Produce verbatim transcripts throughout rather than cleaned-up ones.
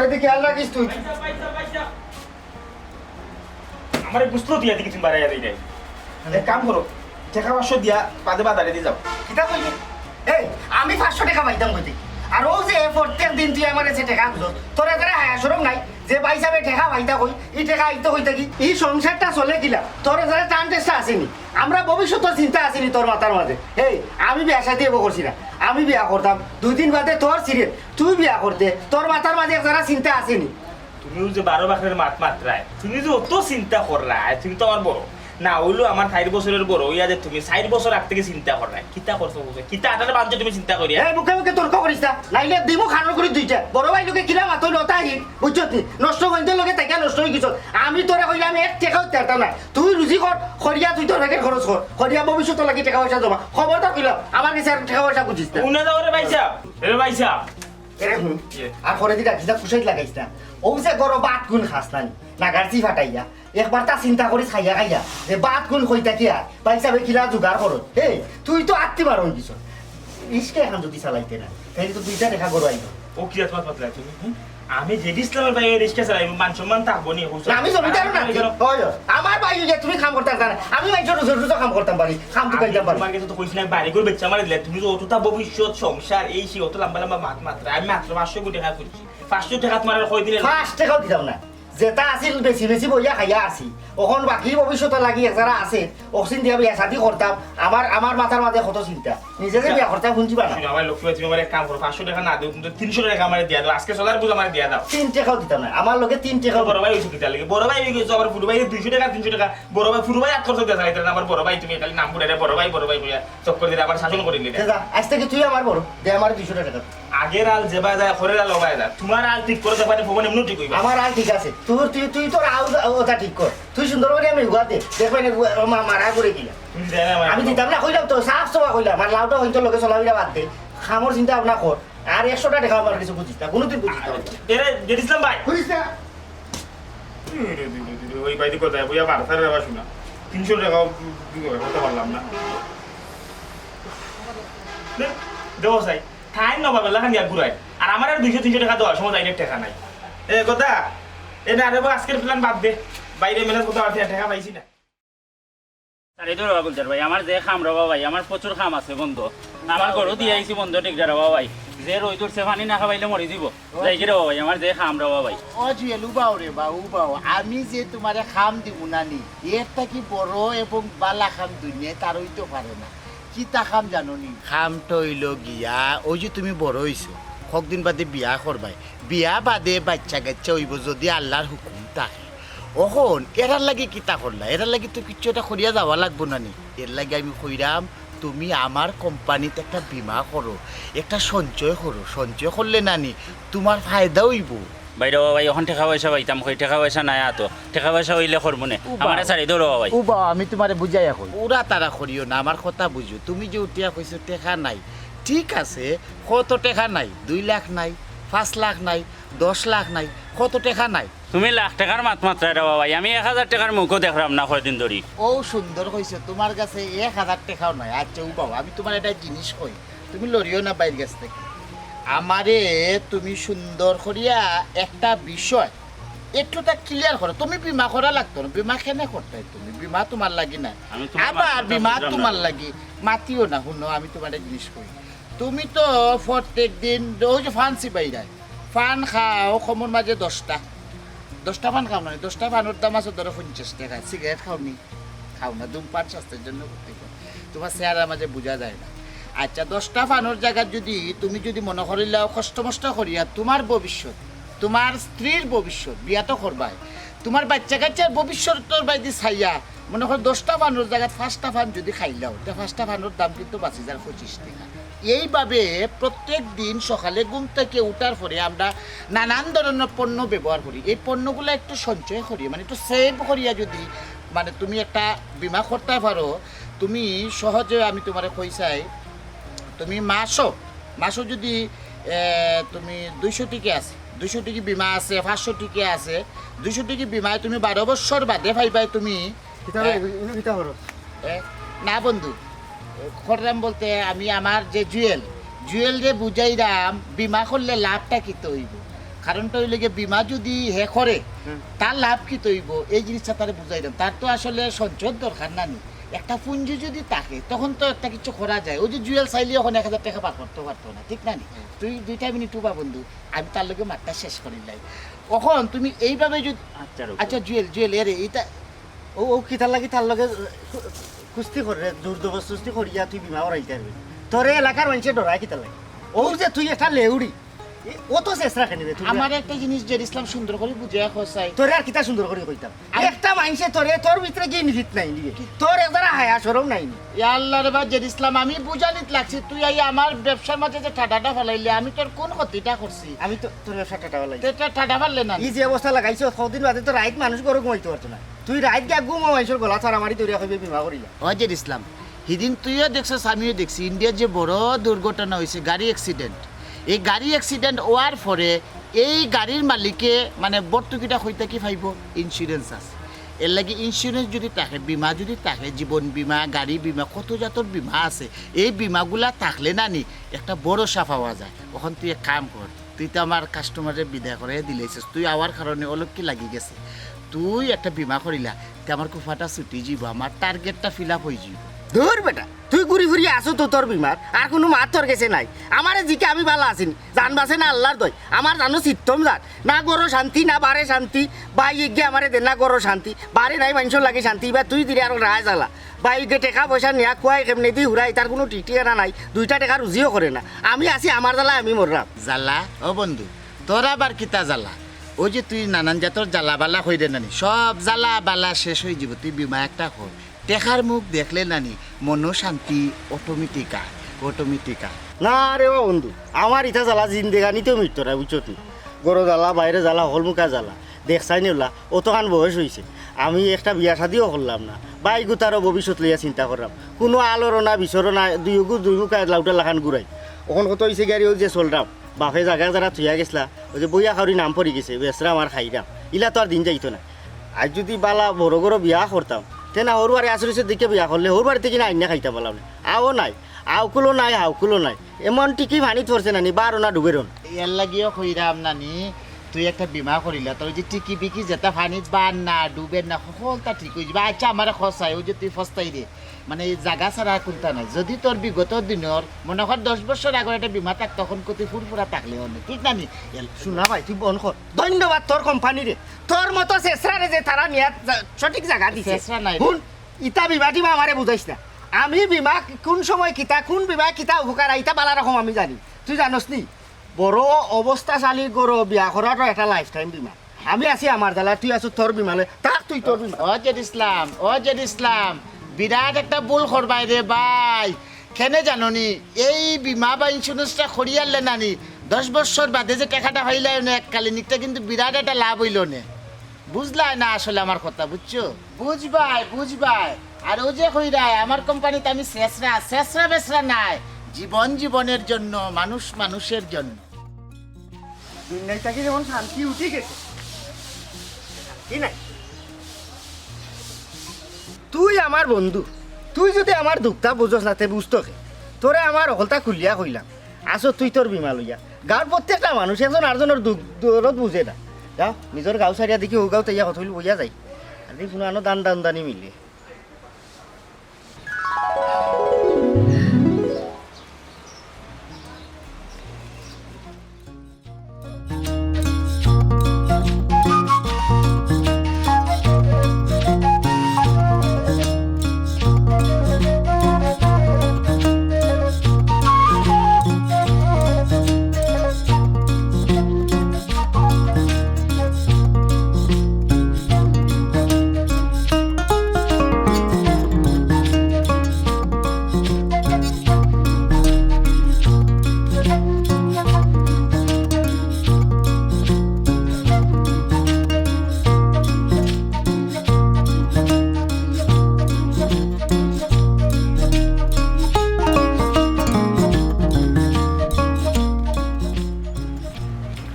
এদিকে খেয়াল রাখিস তুই। আমারে বুঝলো দিয়া দেখি তুমি বাড়াইয়া দেই নাই। এক কাম করো, টেকা পাঁচশো দিয়া বাদে বাজারে দি যাও। কিতা কইলি? এই, আমি পাঁচশো টেকা পাইতাম কই থাকি? আর অউ যে প্রত্যেক দিন তুই আমারে যে টেকা খুজস, তোর এতারে হায়া শরম নাই? যে ভাইসাবে টেকা পাইতা কই, ই টেকা আইতো কই থাকি? ই সংসারটা চলে কিলা? তোর এতারে টান টেস্টা আছে নি? আমরা ভবিষ্যতর চিন্তা আছে নি তোর মাথার মাঝে? এই, আমি বিয়া শাদি এগু করছি না, আমি বিয়া করতাম দুই দিন বাদে তোর সিরিয়াল, তুই বিয়া করতে, তোর মাথার মাঝে এতারা চিন্তা আছে নি? তুমিও যে বারো বাকরের মাত মাতরায়, তুমি যে অত চিন্তা কররায়, তুমি তো আমার বড়। না অইলেও আমার চাইর বছরের বড় অইয়া যে তুমি চাইর বছর আগ থাকি চিন্তা কররায়। কিতা করছো বুঝছো? কিতা আটারে বানছো তুমি চিন্তা করিয়া? এই মুখে মুখে তর্ক করিস না, নাইলে দিমু খানোর করি দুইটা। বড় ভাই লোকে কিলা মাতইন অতা হি, বুঝছত নি? নষ্ট অইতে লগে তাইকা নষ্ট অই গেছত। আমি তোরে কইলাম এক টেকাও দিতাম না। তুই রুজি কর, করিয়া তুই তোর বেগের খরচ কর, করিয়া ভবিষ্যতর লাগি টেকা পয়সা জমা। খবরদার কইলাম, আমার গেছে আর টেকা পয়সা খুজিস না। উনে যাও রে ভাইসাব, এ রে ভাইসাব। এরে হুন, ইয়ে। আর করে দিরা কিতা কুশাইত লাগাইস না। অউ যে গরো ভাত গুন খাস না নি, নাগারচি ফাটাইয়া। একবার তা চিন্তা করিস খাইয়া খাইয়া, যে ভাত গুন কই থাকি আর, ভাইসাবে কিলা জোগাড় করো। এই, তুই তো আত্তি মারো অই গেছত। রিস্কা এখন যদি চালাইতে না, তাইলে তো দুইটা টেকা গরো আইব। ও কিতা মাত মাতরায় তুমি, হুম? আমি জেডি ইসলামের ভাই রিস্কা চালাইমু, মান সম্মান থাকবো নি, কও চাইন? না, আমি জমিদার না। আমি কেন? হয়, হয়। আমার ভাই অইয়া তুমি কাম করতায় জানো না। আমি মাইনষর রুজো রুজো কাম করতাম পারি, কাম তো আমি করতাম পারি। তোমার গেছে তো কইছি না, বাড়ি ঘর বেচা মারি দিলে, তুমি যে অতটা ভবিষ্যৎ, সংসার, এই সেই অত লম্বা লম্বা মাত মাতরায়। আমি মাত্র পাঁচশো কোটি টেকা খুজছি। পাঁচশো টেকা তোমার আর কই দিলে? পাঁচ টেকাও দিতাম না। যেটা আছিল বেশি বেশি বইয়া খাইয়া আছি। অখন বাকি ভবিষ্যতর লাগি এতারা আছে, অকসিন দিয়া বিয়া শাদি করতাম। আমার, আমার মাথার মাঝে কত চিন্তা। নিজে যে বিয়া করতাম, হুনছি বা না? শুনো, আমার লক্ষ্মী ভাই, তুমি আমারে এক কাম করো, পাঁচশো টেকা না দেও, কিন্তু তিনশো টেকা আমারে দিয়া দাও, আজকে চলার বুঝ আমারে দিয়া দাও। তিন টেকাও দিতাম না, আমার লগে তিন টেকাও। বড় ভাই অইছো কিতা লাগি? বড় ভাই অই গেছো, আবার হুরু ভাইরে দুইশো টেকা, তিনশো টেকা। বড় ভাই, হুরু ভাই আত খরচ দিয়া চালাইতে না, আমার বড় ভাই, তুমি খালি নাম বুড়াইরা বড় ভাই, বড় ভাই কইয়া চক্কর দিলে, আমার শাসন করি নিলে। দে যা, আজ থাকি তুই আমার বড়, দে আমারে দুইশো টেকা। আগের আল যেবায় যায়, পরের আল অবায় যায়। তোমার আল ঠিক করো, দেখবায় নি, ভবন এমনেউ ঠিক অইবো। আমার আল ঠিক আছে, তুই, তুই, তুই তোর আল ওটা ঠিক কর। তুই সুন্দর করি আমি হুয়া দে, দেখবায় নি, হুয়া, মা-, মারা করে কিনা। তুমি দেয় না, আমি দিতাম না, কইলাম তো, সাফ সাফা কইলাম। আর লাউটা হইতো লগে চলাফিরা বাদ দে, কামর চিন্তা ভাবনা কর। আর একশোটা টেকা আমার কিছু খুজিস না, কোনোদিন খুজিস না। এরে, জেডি ইসলাম ভাই। খুজিস না। ওই ভাই, দেখো, তাই বইয়া বারো তারিখ আবার শোনা। তিনশো টেকা করতে পারলাম না। দে, দেবো চাই। তাইন নবাবের লাখান দিয়া ঘুরাই। আর আমার আর দুইশো তিনশো টেকা দেওয়ার সময় তাইনের টেকা নাই। এ, কথা, এ না রে বা, আজকের প্ল্যান বাদ দে। বাইরে মেলে কোথাও আর টেকা পাইছি না। আরে ধরো বা গুলজার ভাই, আমার যে কাম রে বা ভাই, আমার প্রচুর কাম আছে বন্ধু। আমার গরু দিয়া আইছি বন্ধু, ঠিক রে বা ভাই। যে রইদ উঠছে, পানি না খাবাইলে মরি দিব। যাই কি রে বা ভাই, আমার যে কাম রে বা ভাই। ও জুয়েল, উবাও রে বা, উবাও। আমি যে তোমারে কাম দিব না নি, এর থাকি বড় এবং বালা কাম দুনিয়াত আর অইতো পারে না। কিতা কাম জানো নি? কামটা অইলো গিয়া, ওই যে তুমি বড় অইছো, কতদিন বাদে বিয়া করবায়, বিয়া বাদে বাইচ্চা-কাইচ্চা অইবো যদি আল্লার হুকুম থাকে। অখন এরার লাগি কিতা করলা? এরার লাগি তো কিচ্ছু একটা করিয়া যাওয়া লাগবো না নি? এর লাগি আমি কইরাম, তুমি আমার কোম্পানিত একটা বীমা করো, একটা সঞ্চয় করো। সঞ্চয় করলে না নি, তোমার ফায়দা অইবো। ভাই রে বা ভাই, অখন টেকা-পয়সা পাইতাম কই? টেকা-পয়সা নাই আতো। টেকা-পয়সা অইলে করমু নে। উবাও। আমারে ছাড়ি দেও রে বা ভাই। উবাও, আমি তোমারে বুঝাইয়া কই। উড়া তাড়া করিও না, আমার কথা বুঝো। তুমি যে উঠিয়া কইছো টেকা নাই, ঠিক আছে, কত টেকা নাই? দুই লাখ নাই, পাঁচ লাখ নাই, দশ লাখ নাই, কত টেকা নাই? তুমি লাখ টেকার মাত মাতরায় রে বা ভাই, আমি এক হাজার টেকার মুখও দেখরাম না কয়দিন ধরি। ও সুন্দর কইছো, তোমার কাছে এক হাজার টেকাও নাই। আচ্ছা, উবাও, আমি তোমারে একটা জিনিস কই, তুমি লড়িও না বাইর গেছ থাকি। আমারে তুমি সুন্দর করিয়া একটা বিষয় একটু তা clear করো। তুমি বীমা করা লাগতো না, বীমা কেনে করতায় তুমি? বীমা তোমার লাগি না, আমি তোমার আবার মাত বীমা বুঝলাম না। তোমার লাগি। মাতিও না, হুনো, আমি তোমারে জিনিস কই, তুমি তো প্রত্যেক দিন ওই যে পান চিবাইরায়, পান খাও, কমর মাঝে দশটা, দশটা পান খাও না, দশটা পানর দাম আছে ধরো পঞ্চাশ টেকা। সিগারেট খাও নি? খাও না, ধূমপান স্বাস্থ্যের জন্য ক্ষতিকর। তোমার চেহারার মাঝে বুঝা যায় না। আচ্ছা, দশটা পানর জাগাত যদি তুমি যদি মনো করিলাও কষ্ট-মষ্ট করিয়া তোমার ভবিষ্যৎ, তোমার স্ত্রীর ভবিষ্যৎ, বিয়া তো করবায়, তোমার বাইচ্চা-কাইচ্চার ভবিষ্যৎর বায়দি চাইয়া মনো করো দশটা পানর জাগাত পাঁচটা পান যদি খাইলাও, তে পাঁচটা পানর দাম কিন্তু বাঁচি যার পঁচিশ টেকা। এইভাবে প্রত্যেক দিন সকালে ঘুম থাকি উঠার পরে আমরা নানান ধরনর পণ্য ব্যবহার করি। এই পণ্যগুলা একটু সঞ্চয় করিয়া, মানে, একটু save করিয়া যদি, মানে, তুমি একটা বীমা করতায় পারো, তুমি সহজে, আমি তোমারে কইতাম, তুমি মাসো, মাসো যদি, এ, তুমি দুইশো টেকা আছে, দুইশো টেকা বীমা আছে, পাঁচশো টেকা আছে, দুইশো টেকা বীমায় তুমি বারো বছর বাদে পাইবায় তুমি কিতা এ? ইনো কিতা করো? এ? না বন্ধু, করলাম বলতে আমি আমার যে জুয়েল, জুয়েলরে বুঝাইরাম বীমা করলে লাভটা কিতা অইবো। কারণটা অইলো গিয়া, বীমা যুদি হে করে, হুম। তার লাভ কিতা অইবো, এই জিনিসটা তারে বুঝাইরাম। তার তো আসলে সঞ্চয়র দরকার না নি, একটা পুঞ্জি যুদি থাকে, তখন তো একটা কিছু করা যায়। ওই যে জুয়েল চাইলে অখন এক হাজার টেকা বার করতো পারতো না, ঠিক না নি? হুম। তুই দুইটা মিনিট উবা বন্ধু, আমি তার লগে মাতটা শেষ করিলাই। অখন তুমি এইভাবে যুদি, আচ্ছা, রুকো। আচ্ছা জুয়েল, জুয়েল, এরে, ইটা ও, ও কিতার লাগি তার লগে, আহ, কু-, কুস্তি করে, জোর জবরদস্তি করিয়া তুই বীমা করাইতে পারবি? তোরে এলাকার মানষে ডরায় কিতার লাগি? ও যে তুই একটা লেউড়ি, এ, ও তো শেষ রাখে নিবে তুই। আমার একটা জিনিস জেড ইসলাম সুন্দর করি বুঝাইয়া কও চাই। তোরে আর কিতা সুন্দর করি কইতাম? আমি একটা মানষে তোরে, তোর ভিতরে কি নিজিত নাই নিবে? তোর একদারা হায়া শরম নাই নি? ইয়া আল্লাহ রে বা জেড ইসলাম, আমি বুঝানিত লাগছি, তুই আই আমার ব্যবসার মাঝে যে ঠাডাটা ফালাইলে, আমি তোর কোন ক্ষতিটা করছি? আমি তো তোর ব্যবসা ঠাডা ফালাই। তো এটা ঠাডা ফাললে না? ই যে অবস্থা লাগাইছো, কদিন বাদে তো রাইত মানুষ ঘরো ঘুমাইতে পারতো না। তুই রাইত গিয়া ঘুমো মানষর গলা ছাড়া মারি ধরিয়া কইবে বীমা করিলা। অজির ইসলাম, হিদিন তুইও দেখছস, আমিও দেখছি, ইন্ডিয়ার যে বড় দুর্ঘটনা অইছে, গাড়ি অ্যাক্সিডেন্ট। এই গাড়ি অ্যাক্সিডেন্ট অওয়ার পরে এই গাড়ির মালিকে মানে ভর্তুকিটা কই থাকি পাইবো? ইন্স্যুরেন্স আছে। এর লাগি ইন্স্যুরেন্স যুদি থাকে, বীমা যুদি থাকে, জীবন বীমা, গাড়ি বীমা, কত জাতর বীমা আছে, এই বীমাগুলা থাকলে না নি একটা ভরসা পাওয়া যায়। অখন তুই এক কাম কর, তুই তো আমার কাস্টমাররে বিদায় করাইয়া দিলাইছস, তুই আওয়ার কারণে অলক্ষ্মী লাগি গেছে। তুই একটা বীমা করিলা, তে আমার কুফাটা ছুটি যিবো, আমার টার্গেটটা ফিল আপ অই যিবো। ধুর বেটা, তুই ঘুরি ফিরি আছো তো তোর বীমার, আর কুনু মাত তোর গেছে নাই। আমারে জিকা আমি ভালা আছি নি, জান বাঁচে না আল্লার দোয়াই, আমার জানো চিত্তম যার, না ঘরো শান্তি, না বারে শান্তি, ভাই ইগে আমারে দে না ঘরো শান্তি, বারে নাই মানষর লাগি শান্তি, ইবার তুই দিলে আরো রায় জ্বালা। ভাই ইগে টেকা পয়সা নিয়া কুয়াই কেমনে দি উড়াই, তার কুনু ঠিক ঠিকানা নাই, দুইটা টেকা রুজিও করে না। আমি আছি আমার জ্বালায় আমি মররাম। জ্বালা? ও বন্ধু, তোর আবার কিতা জ্বালা? ওই যে তুই নানান জাতর জ্বালা বালা কইরে না নি, সব জ্বালা বালা শেষ অই যিবো, তুই বীমা একটা কর। টেকার মুখ দেখলে না নি মনো শান্তি অটোমেটিক আয়, অটোমেটিক আয়। না রে ও বন্ধু, আমার ইতা জ্বালা জিন্দেগানিতেও মিটতো না, বুঝছো তুই? ঘরো জ্বালা, বাইরে জ্বালা, হকল মুখা জ্বালা। দেখছাই নি ওলা, অতখান বয়স অইছে, আমি একটা বিয়া শাদিও করলাম না। ভাই গুতারও ভবিষ্যৎ লইয়া চিন্তা কররাম। কুনু আলোরও না, বিচরও না, দুই গুজ দুই মুখা লাউটা লাখান ঘুরাই। অখন কত অইছে গাড়ি, ওই যে চলরাম। বাপে জাগা যারা থইয়া গেছলা, ওই যে বইয়া খাউরি নাম পড়ি গেছে, বেচরাম আর খাইরাম। ইলা তো আর দিন যাইতো না। আইজ যুদি বালা বড় ঘরো বিয়া করতাম, তে না হউর বাড়ি আছরিছে দেখে বিয়া করলে, হউর বাড়ি থাকি না আইন্না খাইতাম পারলাম না। আও নাই, আউকুলও নাই, হাউকুলও নাই। এমন টিকি পানিত পড়ছে না নি, বারো না ডুবের না। এর লাগিও কইরাম না নি, তুই একটা বীমা করিলা, তোর ওই যে টিকি বিকি যেটা পানিত বার না, ডুবের না, হকলতা ঠিক অই যিবো। আচ্ছা, আমারে কও চাই, ওই যে তুই ফস্তাইরে, মানে, এই জাগা ছাড়া কুনতা নাই। যুদি তোর বিগত দিনর, মনো কর, দশ বছর আগর একটা বীমা থাকতো, অখন কতি ফুরফুরা থাকলে অনে, ঠিক না নি? এল- শুনা ভাই, তুই বন্ধ কর। ধন্যবাদ তোর কোম্পানিরে, তোর মতো শেষরারে যে তারা নিয়া জা-, সঠিক জাগা দিছে। শেষরা নাই। হুন, ইতা বীমা টিমা আমারে বুঝাইস না। আমি বীমা কুন সময় কিতা, কুন বীমা কিতা উপকার, ইতা বালা রকম আমি জানি। তুই জানোস নি? বড় অবস্থাশালী ঘরো বিয়া করারও একটা লাইফ টাইম বীমা। আমি আছি আমার জ্বালা, তুই আছো তোর বিমালে, থাক তুই তোর বিমা। ও জেড ইসলাম, ও জেড ইসলাম, বিরাট একটা ভুল করবায় রে ভাই। কেনে জানো নি, এই বীমা বা ইন্স্যুরেন্সটা করিয়ারলে না নি, দশ বছর বাদে যে টেকাটা পাইলায় অনে এককালীন, ইটা কিন্তু বিরাট একটা লাভ অইলো নে। বুঝলায় না আসলে আমার কথা, বুঝছো? বুঝবায়, বুঝবায়। আর ও যে কইরায়, আমার কোম্পানিত আমি শেষরা, শেষরা বেসরা নাই। জীবন জীবনের জন্য, মানুষ মানুষের জন্য। দুনিয়াত থাকি যেমন শান্তি উঠি গেছে, শান্তি নাই। তুই আমার বন্ধু, তুই যুদি আমার দুখটা বুঝস না, তে বুঝতো কে? তোরে আমার হকলতা খুলিয়া কইলাম, আছো তুই তোর বিমা লইয়া। গাঁওর প্রত্যেকটা মানুষ একজন আরজনর দুখ দরদ বুঝে না। যাও, নিজর গাঁও ছাড়িয়া দেখি হউ গাঁওত আইয়া কতইল বইয়া যাই। আর দেখি কুনু আনো দান দান দানি মিলে।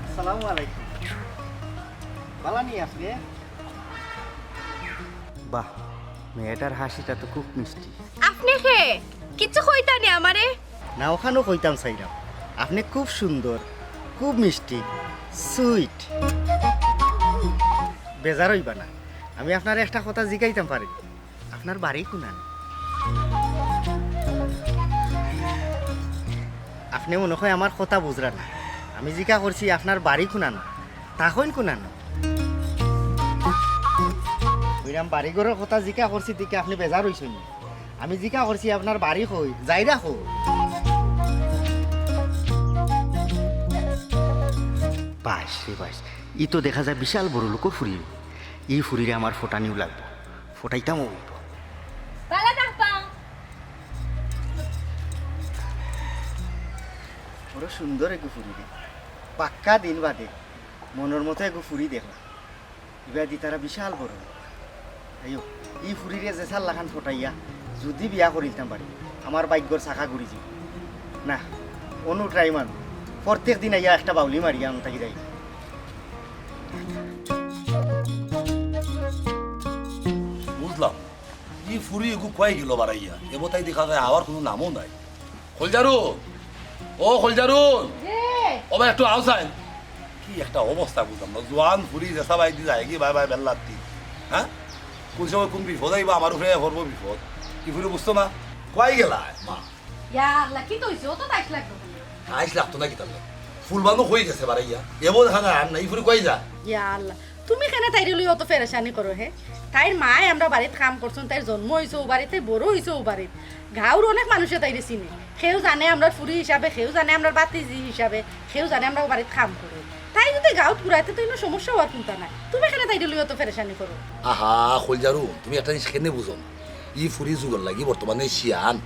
আসসালামু আলাইকুম। বালা নি আপনে? বাহ, মেয়েটার হাসিটা তো খুব মিষ্টি। আপনে কে? কিচ্ছু কইতা নি আমারে? না, অখানও কইতাম চাইরাম। আপনে খুব সুন্দর। খুব মিষ্টি, সুইট। বেজার অইবা না, আমি আপনারে একটা কথা জিগাইতাম পারি? আপনার বাড়ি কুনান? আপনে মনে হয় আমার কথা বুঝরা না। আমি জিকা করছি আপনার বাড়ি কুনান, তা কইন কুনান। ওইরাম বাড়ি ঘরর কথা জিকা করছি দেখি আপনে বেজার অইছইন নি? আমি জিকা করছি আপনার বাড়ি কই, যাইরা কই? বাইশ রে বাইশ, ই তো দেখা যায় বিশাল বড় লোকর ফুরি। ই ফুরিরে আমার ফটানিও লাগবো, ফটাইতামও অইবো। ভালা থাকবা। বড় সুন্দর এগু ফুরি রে, পাক্কা দিন বাদে মনর মতো এগু ফুরি দেখলাম। ইবাদি তারা বিশাল বড়। আইও, ই ফুরিরে যে সার লাখান ফটাইয়া যুদি বিয়া করিলতাম পারি, আমার ভাগ্যর চাকা ঘুরি যাইবো। না, অনু ট্রাই মারমু। প্রত্যেক দিন আইয়া একটা বাউলি মারিয়া আমি থাকি যাই। বুঝলাম, ই ফুরি এগু কই গেল বাড়াইয়া? এবো তাই দেখা যায়, আওয়ার কুনু নামও নাই। খলজারু, ও খলজারু, জি। ও ভাই, একটু আও চাই। কি একটা অবস্থা বুঝলাম না, জোয়ান ফুরি যেসা বাই দি যায় কি বাই বাই বেল্লাতি, হ্যাঁ? কোন সময় কোন বিপদ আইবা, আমার উপরে পড়বো বিপদ। কি ফুরি বুঝতো না? কই গেলা, মা? ইয়া আল্লাহ, কিতা অইছে? ও তো তাইশ লাগতো না। তাইশ লাগতো না কিতার লাগি? ফুলবানু কই গেছে বাড়াইয়া? এবো দেখা যায় আর না, ই ফুরি কই যায়? ইয়া আল্লাহ, তুমি কেনে তাইরে লইয়া অত পেরেশানি করো হে? তাইর মায় আমরার বাড়িত কাম করছইন, তাইর জন্ম অইছে অউ বাড়িত, তাই বড় অইছে অউ বাড়িত। গাঁওর অনেক মানুষে তাইরে চিনে, কেউ জানে আমরার ফুরি হিসাবে, কেউ জানে আমরার ভাতিজি হিসাবে, কেউ জানে আমরার বাড়িত কাম করে। তাই যুদি গাঁওত ঘুরাইতে তো ইনো সমস্যা অওয়ার কুন্তা নাই। তুমি কেনে তাইরে লইয়া অত পেরেশানি করো? আহা, খলজারু, তুমি একটা জিনিস কেনে বুঝো না? ই ফুরি যুগর লাগি বর্তমানে শিয়ান।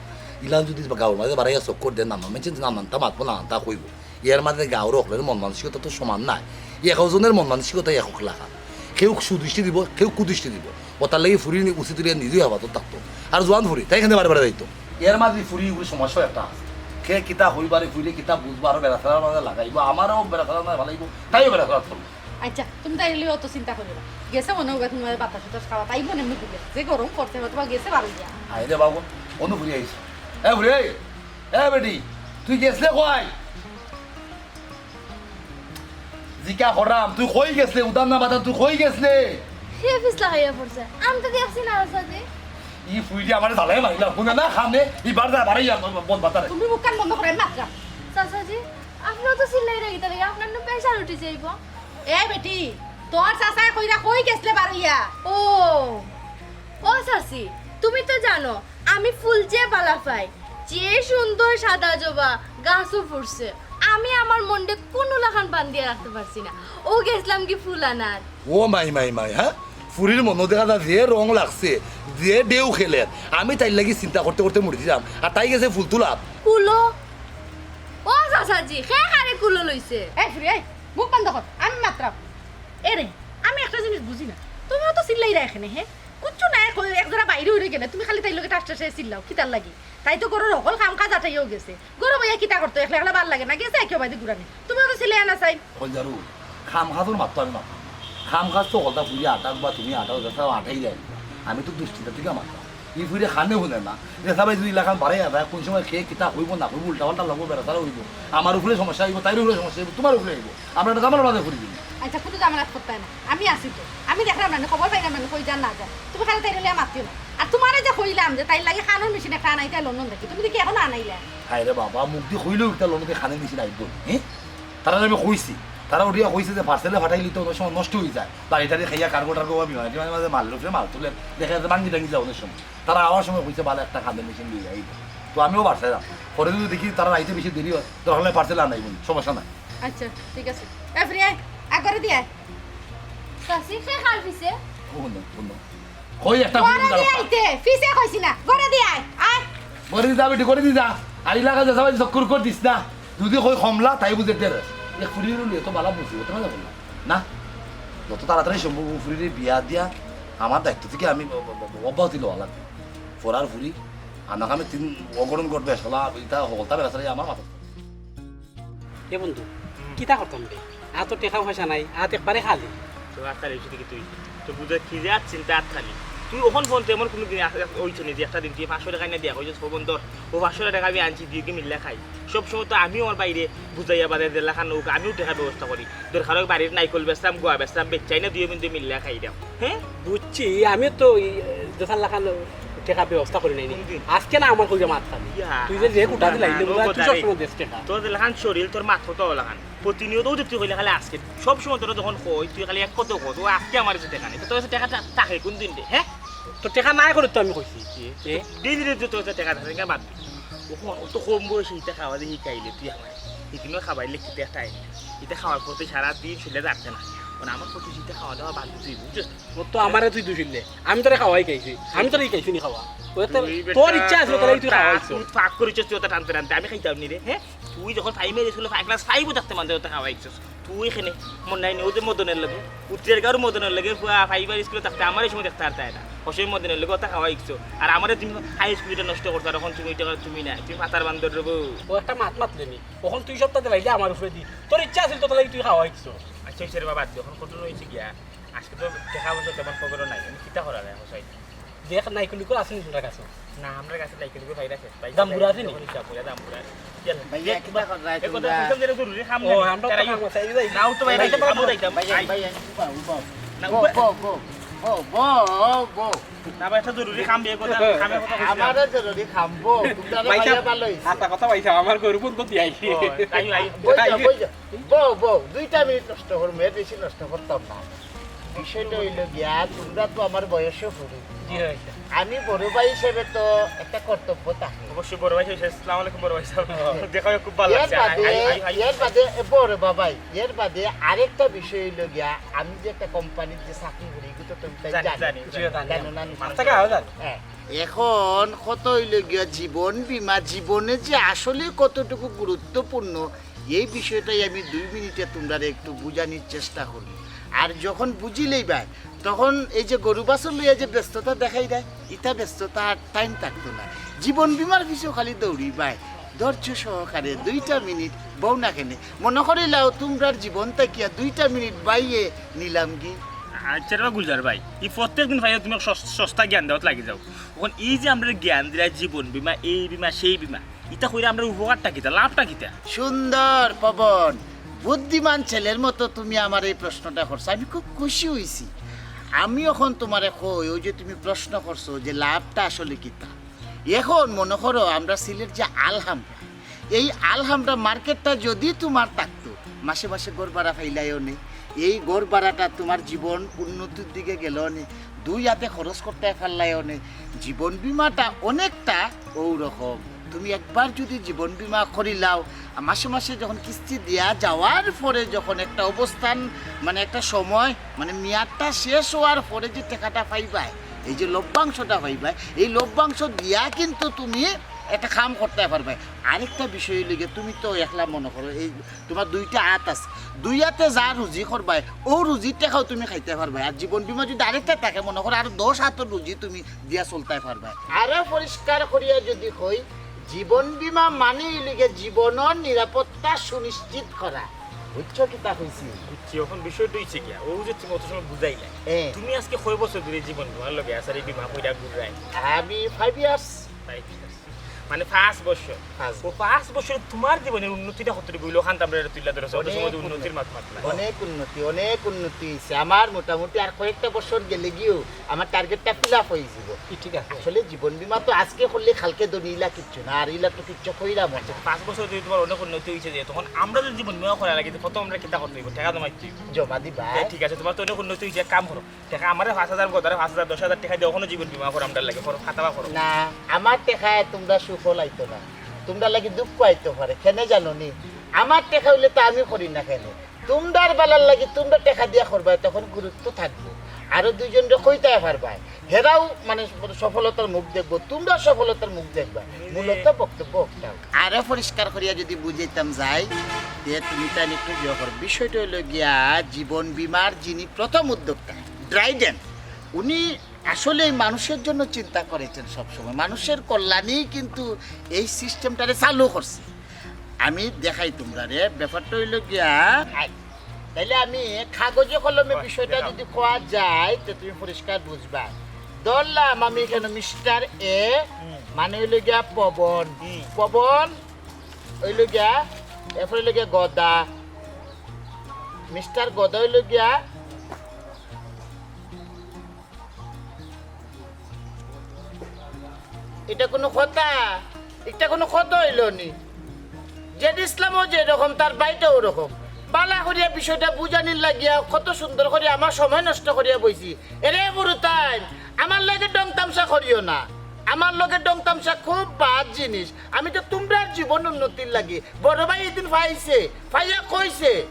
ইলান যুদি গাঁওর মাঝে বাড়াইয়া চক্কর দেয়, নানান মানষে নানানতা মাতবো, নানানতা কইবো। এর মাঝে গাঁওর অকলর মন মানসিকতা তো সমান নায়। এক একজনর মন মানসিকতা এক এক লাখান। কেউ সুদৃষ্টি দিবো, কেউ কুদৃষ্টি দিবো। অতার লাগি ফুরি নি-, উচিত অইলে নিজেও হেফাজত থাকতো। আর জোয়ান ফুরি, তাই কেনে বারে বারে যাইতো। এর মাঝে ফুরি উগরে সমস্যা একটা আছে। কে কিতা কইবো, ফুরিয়ে কিতা বুঝবো, আরো বেড়াছেড়ার মাঝে লাগাইবো, আমারেও বেড়াছেড়ার মাঝে ফালাইবো, তাইও বেড়াছেড়াত ফালাইবো। আচ্ছা, তুমি তাইরে লইয়া অত চিন্তা করিও না। গেছে মনে অউক তুমার বাতাস উতাস খাওয়াত, আইবো নে এমনে ঘুরিয়া। যে গরম পড়ছে, হয়তো বা গেছে বারইয়া। আইরে বাবু, অনু ফুরি আইছে। এ ফুরি, এ বেটি, তুই গেছলে কই? জিকা করাম, তুই কই গেছলে? উদান না বাদান, তুই কই গেছলে? হে ফিছলা খাইয়া পড়ছে। আমি তো দেখছি না, চাচাজি। ই ফুরিয়ে আমারে জ্বালাইয়া মারিলা, হুনে না খানে, ইবার যায় বাড়াইয়া বল বাতারে। তুমি মুখখান বন্ধ করো, আমি মাতরাম। চাচাজি, আপনেও তো চিল্লাইরা কিতার লাগি, আপনার নু pressure উঠি যাইবো। এ বেটি, তোর চাচায় কইরা কই গেছলে বারইয়া? ও, ও চাচি, তুমি তো জানো, আমি ফুল যে ভালা পাই, যে সুন্দর সাদা জবা গাছো ফুটছে, আমি আমার মনরে কুনু লাখান বান্ধিয়া রাখতে পারছি না। অউ গেছলাম গি ফুল আনাত। ও মাই, মাই, মাই, হ্যাঁ? ফুরির মনো দেখা যায় যে রং লাগছে, যে ঢেউ খেলের। আমি তাইর লাগি চিন্তা করতে করতে মরি যাইরাম। আর তাই গেছে ফুল তুলাত। কুলো? ও চাচাজি, কে কারে কুলো লইছে? এই ফুরি, এই, মুখ বন্ধ কর, আমি মাতরাম। এরে, আমি একটা জিনিস বুঝি না, তুমি অত চিল্লাইরায় কেনে, হে? কুচ্ছু নাই, কই, এক জাগা বাইরে উড়ে গেলে তুমি খালি তাইর লগে টাস টাসে চিল্লাও, কিতার লাগি? তাই তো ঘরর হকল কাম কাজ আটাইয়াও গেছে। ঘরো বইয়া কিতা করতো, একলা একলা ভালা লাগে না, গেছে একেবারে ঘুরানি। তুমি অত চিল্লাইও না চাই। খলজারু, কাম কাজর মাত তো আমি মাতরাম না। কাম কাজ তো হকলতা ফুরিয়ে আটাউক বা তুমি আটাও, যেতা আটাইরায়। আমি তো দুশ্চিন্তা থাকি মাতরাম। ই ফুরিয়ে কানে হুনে না। রেসা ভাই দুই লাখান বাড়াইয়া যায়, কোন সময় কে কিতা কইবো না কইবো, উল্টা পাল্টা লাগবো, বেড়াছেড়া অইবো। আমার উপরে সমস্যা অইবো, তাইর উপরে সমস্যা অইবো, তুমার উপরে অইবো। আমরা একটা ঝামেলার মাঝে পড়ি দিমু। আচ্ছা, কুনু ঝামেলাত পড়তায় না, আমি আছি তো। আমি দেখরাম না, খবর পাইরাম না, কই যার না যার। তুমি খালি তাইরে লইয়া মাতিও না। আর তুমারে যে কইলাম যে তাইর লাগি কানর মেশিন একটা আনাইতায় লন্ডন থাকি, তুমি দেখি এখনো আনাইলায় না। হায়রে বাবা, মুখদি কইলেও ইতা লন্ডন থাকি কানর মেশিন আইবো, হে? তারারে আমি কইছি, তারা উঠিয়া কইছে যে পার্সেলে ফাটাইলে তো অনেক সময় নষ্ট অইযায়, বাড়ি টাড়ি খাইয়া কার্গো টার্গো বা বিমানে টিমানে মাঝে মালর উপরে মাল তুলে, দেখা যায় ভাঙ্গি টাঙ্গি যায় অনেক সময়। তারা আওয়ার সময় কইছে, "বালা একটা কানর মেশিন লইয়া আইবো।" তো আমিও বাসায় যাম। পরে যদি দেখি তারার আইতে বেশি দেরি অয়, দরকার অইলে পার্সেল আনাইবো নি, সমস্যা নাই। আচ্ছা, ঠিক আছে। এ, ফিরি আয়, আগ ঘরে দি আয়। চাচি, কে কার পিছে? হুনো, হুনো। কই একটা ঘরে দি আইতে, পিছে কইছি না, ঘরে দি আয়, আয়। ঘরে দি যা বেটি, ঘরে দি যা। আর ইলাকা যে সবাই চক্কর করে দিস না। যদি কই কমলা, তাই বুঝে দের। এক ফুরির লইয়া তো বালা বুঝি, ওটা না বললাম। না, যত তাড়াতাড়ি সম্ভব ও ফুরির বিয়া দিয়া আমার দায়িত্ব থাকি আমি ব-, ব-, ব-, অব্যাহতি লওয়া লাগবো। ফরার ফুরি, আনা কামে তিন অঘটন ঘটবে, শালা, ইতা হকলতা বেড়াছেড়া আমার মাথাত। এ বন্ধু, কিতা করতাম রে? আতো টেকা পয়সা নাই, আত একবারে খালি। তো আত খালি অইছে দেখি তুই। তো বুঝা কি যে আত চিন্তা আত খালি। তুই অখন ফোন তো এমন কুনু দিন আ-, অইছে নি যে একটা দিন তুই পাঁচশো টেকা আনিয়া দিয়া কইছস, "পবন ধর, অউ পাঁচশো টেকা আমি আনছি, দুইওগি মিল্লা খাই।" সব সময় তো আমিও আমার বাইরে বুঝাইয়া বাজার যেলাখান অউক, আমিও টেকার ব্যবস্থা করি। দরকার অয় বাড়ির নাইকল বেচতাম, গুয়া বেচতাম, বেচাই না দুইও বিন্দু মিল্লা খাই দাও। হ্যাঁ? বুঝছি, আমি তো অউ, এ, যেলাখান টেকার ব্যবস্থা করি নাই নি। কুনদিন? আজকে না আমার কইয়া মাত খালি। ইয়া, তুই যে, যে কুটা দিলাই, ও তুই কথা সব রে। সময় দেস টেকা। তোর যেলাখান শরীল, তোর মাত কথা অলাখান। প্রতিনিয়ত অউ যে তুই কইলে খালি আজকে, সব সময় তোর যখন কই, তুই খালি এক কথা কস, "ও আজকে আমার কাছে টেকা নাই।" তো তোর কাছে টেকা থা-, থাকে কুনদিন রে, হ্যাঁ? তো টেকা নাই করে তো আমি কইছি। এ? ডেইলি ডেইলি তোর কাছে টেকা থাকে, বাদ দে। অখন অত কম বয়সে ইতা খাওয়া দেখি শিখাইলে তুই আমার। ইদিনও খাবাইলে কিতা টাইম। ইতা খাওয়ার পথে সারা দিন শরীলে যাচ্ছে না। মানে আমার প্রতি ইতা খাওয়া দাওয়া বাদ দিতে হইব, বুঝছস? ও তো আমারে তুই দুষিলে। আমি তোরে খাওয়াই খাইছি। আমি তোরে খাইছি নি খাওয়া। ও তো তুই বেটা তোর ইচ্ছা আছে, তাহলে তুই তোর খাওয়াইছ। তুই ফাঁক করেছিস তুই ওটা টানতে টানতে। আমি খাইতাম নি রে, হ্যাঁ? তুই যখন প্রাইমারি স্কুলে ফাইভ ক্লাস ফাইভও থাকতে মানতে ওটা খাওয়াইছস। তুই এখানে মন নাই নি, ও যে মদনের লগে, উত্তরের গাঁওর মদনের লগে, পুয়া ফাইবার স্কুলে থাকতে আমার এই সময় দেখতে হারতে হয় না। অসময় মদনের লগে ওটা খাওয়াইছো। আর আমারে তুমি হাই স্কুল এটা নষ্ট করছো, আর অখন তুমি এটা তুমি না, তুমি পাতার বান্দর রে বউ। ও একটা মাত মাতলে নি। অখন তুই সবটা দিলাইলে আমার উপরে দি। তোর ইচ্ছা আছিল তো, তাহলে তুই খাওয়াইছো। আচ্ছা, হইছে রে বাবা, বাদ দে, অখন কত হইছে গিয়া? আজকে তো দেখা বলছো তেমন খবরও নাই, আমি কিতা করা যায়, হোসাই? দেখ, নাইকল উইকল আছে নি তোর কাছে? না, আমরার কাছে নাইকল উইকল পাইরা শেষ, পাইরা জাম্বুরা আছে নি? জাম্বুরা, জাম্বুরা। চল, ভাই, দেখ, এক কথা কর, রায় এ কথা তোমরা। কইতাম যে জরুরি কাম ও, নাই। আমরা তো তারা কাম আছে, এই যাই। নাও তো ভাই, ভাই, ভাই, আমরা যাইতাম। ভাই, ভাই, ভাই, ভাই, বউ, বউ, না, বউ, উবা- বউ, বউ, বউ, বউ, বউ। না ভাই, একটা জরুরি কাম বিয়ে কথা, কামের কথা কইছিলাম। আমারও জরুরি কাম, বউ, তোমরা ভাই ভাইয়া সাহেব, ভালো হইছে। আচ্ছা, কথা ভাই সাহেব, আমার গরু বন্ধ দিয়ে আইছি। ও, তাই ভাই। বই যাও, বই যাও। বউ, বউ, দুইটা মিনিট নষ্ট করমু, এর বেশি নষ্ট করতাম না। বিষয়টা হইল গিয়া, তোমরা তো আমার বয়সে হুরু। জি ভাই। আমি বড় ভাই হিসেবে তো একটা কর্তব্য থাকে। অবশ্যই বড় ভাই হিসেবে, আসসালামু আলাইকুম বড় ভাই সাহেব। দেখা হয়ে খুব ভালো এর লাগছে। বাদে, আই, আই, আই, আই। এর বাদে, এ, বড় বাবাই, এর বাদে আরেকটা বিষয় হইল গিয়া, আমি যে একটা কোম্পানির যে চাকরি করি, এগুলো তো তুমি তাই জানি, জানো। জানি, জি, জানি। জানো না? মানুষ আচ্ছা, জানে। হ্যাঁ। এখন কথা হইল গিয়া জীবন বীমা, জীবনে যে আসলে কতটুকু গুরুত্বপূর্ণ, এই বিষয়টাই আমি দুই মিনিটে তোমরা একটু বুঝানির চেষ্টা করবো। আর যখন বুঝিলেই ভাই, তখন এই যে গরু বাছুর লইয়া যে ব্যস্ততা দেখাই দেয়, ইটা ব্যস্ততা আর টাইম থাকতো না। জীবন বীমার পিছু খালি দৌড়ি ভাই, ধৈর্য সহকারে দুইটা মিনিট বউ না কেনে। মনে করিলাও তোমরার জীবন থাকিয়া দুইটা মিনিট বাইয়ে নিলাম কি? আচ্ছা রে গুলজার ভাই, এই প্রত্যেক দিন ভাই তুমি সস-, সস্তা জ্ঞান দেওয়াত লাগি যাও। অখন এই যে আমরা জ্ঞান দিলাই জীবন বীমা, এই বীমা, সেই বীমা, ইতা কইরা আমরা উপকারটা কিতা, লাভটা কিতা? সুন্দর পবন, বুদ্ধিমান ছেলের মতো তুমি আমার এই প্রশ্নটা করছো, আমি খুব খুশি হইছি। আমি এখন তোমারে কই, ওই যে তুমি প্রশ্ন করছো যে লাভটা আসলে কিতা, এখন মনে করো আমরা সিলেট যে আলহামটা, এই আলহামটা মার্কেটটা যদি তোমার থাকতো, মাসে মাসে ঘর ভাড়া পাইলাইও নে, এই ঘর ভাড়াটা তোমার জীবন উন্নতির দিকে গেল নে, দুই হাতে খরচ করতে পারলাইও নে। জীবন বীমাটা অনেকটা ওরকম। তুমি একবার যদি জীবন বীমা করিলাও, মাসে মাসে যখন কিস্তি দিয়া যাওয়ার পরে যখন একটা অবস্থান, মানে একটা সময়, মানে মেয়াদটা শেষ হওয়ার পরে যে টাকাটা পাইবায়, এই যে লভ্যাংশটা পাইবায়, এই লভ্যাংশ দিয়া কিন্তু তুমি একটা কাম করতে পারবায়। আরেকটা বিষয় হইল গিয়ে, তুমি তো একলা মনে করো, এই তোমার দুইটা হাত আছে, দুই হাতে যা রুজি করবায়, ও রুজির টাকাও তুমি খাইতে পারবায়। আর জীবন বীমা যদি আরেকটা থাকে, মনে করো আরো দশ হাতর রুজি তুমি দিয়া চলতে পারবায়। আরো পরিষ্কার করিয়া যদি কই, জীবন বীমা মানে হইল গিয়ে জীবনর নিরাপত্তা সুনিশ্চিত করা। বুঝছো কিতা কইছি? বুঝছি, এখন বিষয়টা হইছে গিয়া, ও যে তুমি অত সময় বুঝাইলা। হ্যাঁ। তুমি আজকে কয় বছর ধরে জীবন বীমার লগে আছো, আর এই বীমা কইরা ঘুরাই? আমি ফাইভ ইয়ার্স। Five years. মানে পাঁচ বছর। পাঁচ ও, বছর। পাঁচ বছরে তোমার জীবনের উন্নতিটা কতটুকু হইলো? ওখান তো আমরা তুইলা ধরো, অত অনেক সময় তো উন্নতির উন্নতি। মাত মাতলা। অনেক উন্নতি, অনেক উন্নতি হইছে। আমার মোটামুটি আর কয়েকটা বছর গেলে গিয়েও আমার টার্গেটটা ফিল আপ হয়ে যাব। ঠিক আছে। আসলে জীবন বীমা তো আজকে করলে কালকে ধনী ইলা কিচ্ছু না, আর ইলা তো কিচ্ছু কইরাম না। আচ্ছা, পাঁচ বছর যদি তোমার অনেক উন্নতি হইছে যে, তখন আমরা যদি জীবন বীমা করা লাগে, কত আমরা কিতা করতে হইব? টাকা জমাইতে হইব। জমা দিবা। এ, ঠিক আছে, তোমার তো অনেক উন্নতি হইছে, এক কাম করো, টাকা আমারে পাঁচ হাজার, গদারে পাঁচ হাজার, দশ হাজার টাকা দিয়ে অখনো জীবন বীমা করো আমরার লাগি, করো, খাতাবা করো। না, আমার টাকায় তোমরা সুফল আইতো না, তোমরার লাগি দুঃখ আইতো পারে। কেনে জানো নি? আমার টাকা হইলে তো আমি করি না কেনে? তোমরার বালার লাগি তোমরা টাকা দিয়া করবায়, তখন গুরুত্ব থাকবো। আরো দুইজনরে কইতায় পারবায়, হেরাও মানে সফলতার মুখ দেখবো, তোমরা সফলতার মুখ দেখবায়। মূলত বক্তব্য একটা। আরো পরিষ্কার করিয়া যদি বুঝাইতাম যাই, তে তুমি তাই একটু ইয়ে করো। বিষয়টা হইলো গিয়া জীবন বীমার যিনি প্রথম উদ্যোক্তা, ড্রাইডেন, উনি আসলে মানুষের জন্য চিন্তা করেছেন সবসময়, মানুষের কল্যাণেই কিন্তু এই সিস্টেমটারে চালু করছে। আমি দেখাই তোমরারে, ব্যাপারটা হইলো গিয়া, আই, তাইলে আমি কাগজে কলমে বাহ, বিষয়টা দেখাও। যদি কওয়া যায়, তো তুমি পরিষ্কার বুঝবা। ধরলাম আমি এখানো মিস্টার এ, হুম। মানে অইলো গিয়া পবন। হুম। পবন অইলো গিয়া, এরপরে অইলো গিয়া গদা। মিস্টার গদা অইলো গিয়া, ইটা কুনু কথা? ইটা কুনু কথা অইলো নি? জেড ইসলামও যেরকম, তার ভাইটাও ওরকম। বালা করিয়া বিষয়টা বুঝানির লাগিয়া কত সুন্দর করিয়া আমার সময় নষ্ট করিয়া বইছি। এরে বুরুতাইন, আমার লগে ঢং তামশা করিও না। আমার লগে ঢং তামশা খুব বাদ জিনিস। আমি তো তুমরার জীবন উন্নতির লাগি। বড় ভাই এদিন পাইছে, পাইয়া কইছে,